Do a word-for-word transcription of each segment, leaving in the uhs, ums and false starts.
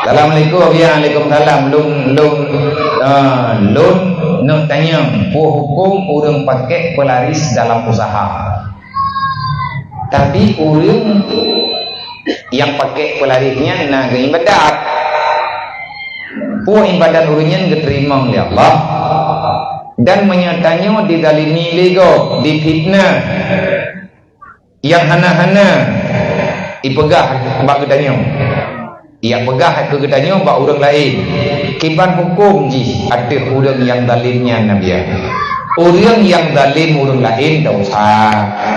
Assalamualaikum. Ya, waalaikumsalam. Lôn, lôn, ah, lôn nak tanya, peue huköm ureuëng pakai pelaris dalam usaha? Tapi ureuëng nyang pakai pelaris nyan na geuibadat. Peue ibadat ureuëng nyan geuteurimong lé Allah. Dan meunyoe tanyoe dizalimi lé gob, difitnah, nyang hana-hana ipeugah bak geutanyoe, nyang peugah keu geutanyoe bak ureuëng laén, kiban huköm jih ateueh ureuëng nyang zalim nyan, Nabi? Ureuëng nyang zalim ureuëng laén desya,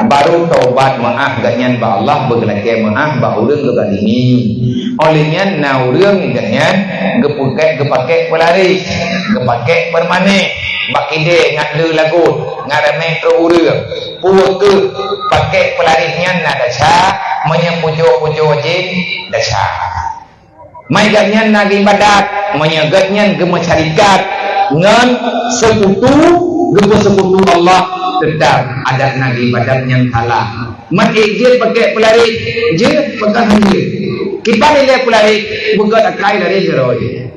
baru taubat meuáh gobnyan bak Allah, beugeulakée meuáh bak ureuëng geuzalimi. Óh lheueh nyan na ureuëng gobnyan geupakai, geupakai pelaris, geupakai permanen, bak kidée ngat le lagot, ngat ramé trok ureuëng. Peue kheueh pakai pelaris nyan na desya, meunyoe pujoe-pujoe jén desya. Mai gobnyan na geuibadat, meunyoe gobnyan geumeusyarikat ngon seukutu, geupeuseukutu Allah, teutap adat na geuibadat nyan salah. Man ék jeuet pakai pelaris, jeuet pakai han jeuet. Kiban ilée pelaris, beugét akai lari keurôi.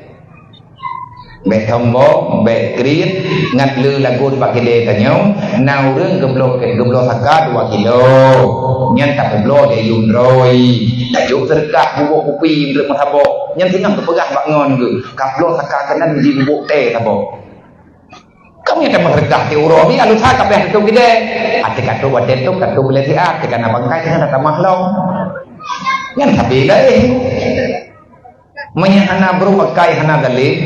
Bék sombong, bék kriet, ngat le lagot bak kidée tanyoe, na ureuëng geubloe, geubloe saka dua kilo. Nyan tapeubloe di ayun droe. Tajok seudeukah bubuk kupi meunurot meusaboh. Nyan singoh teupeugah bak ngon geuh, kabloe saka keunan di bubuk tée saboh. Kamoe nyang tameuseudekah ti uroe bi, aleusa kabeh tutob kidée. Até ka trok watée trok, ka trok lé siat, até ka na bangkai, ka na tamah lom. Nyan sabe laén. Meunyoe hana brôk akai, hana dalil,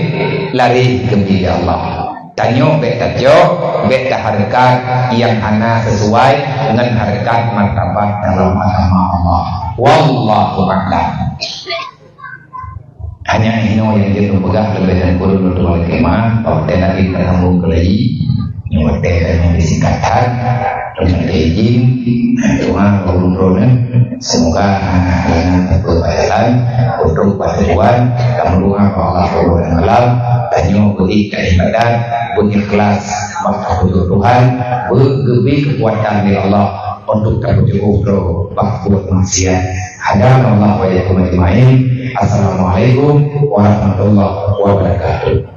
lari keu bidée Allah. Tanyoe bék tacok, bék tahareukat nyang hana sisuai ngon hareukat martabat dalam agama Allah. Wallahu a'lam. Hanya inoe nyang jeuet lôn peugah, leubeh dan kureueng lôn tuan lakée meu'ah, bak watée laén tasambông keulai, nyang watée tanyoe disingkat that, lôn lakée izin, doa bak ulôn droeneuh, seumoga hana halangan sapeue bak jalan, untok bak tujuan, tameudoa bak Allah Subhanahu wa Taala, tanyoe beuék keu ibadat, beuikhlas bak tapujoe Tuhan, beugeubri keukuatan lé Allah untuk tapujoe droe bak buet maksiat. Hadanallahu wa iyyakum ajma'in. Assalamualaikum warahmatullahi wabarakatuh.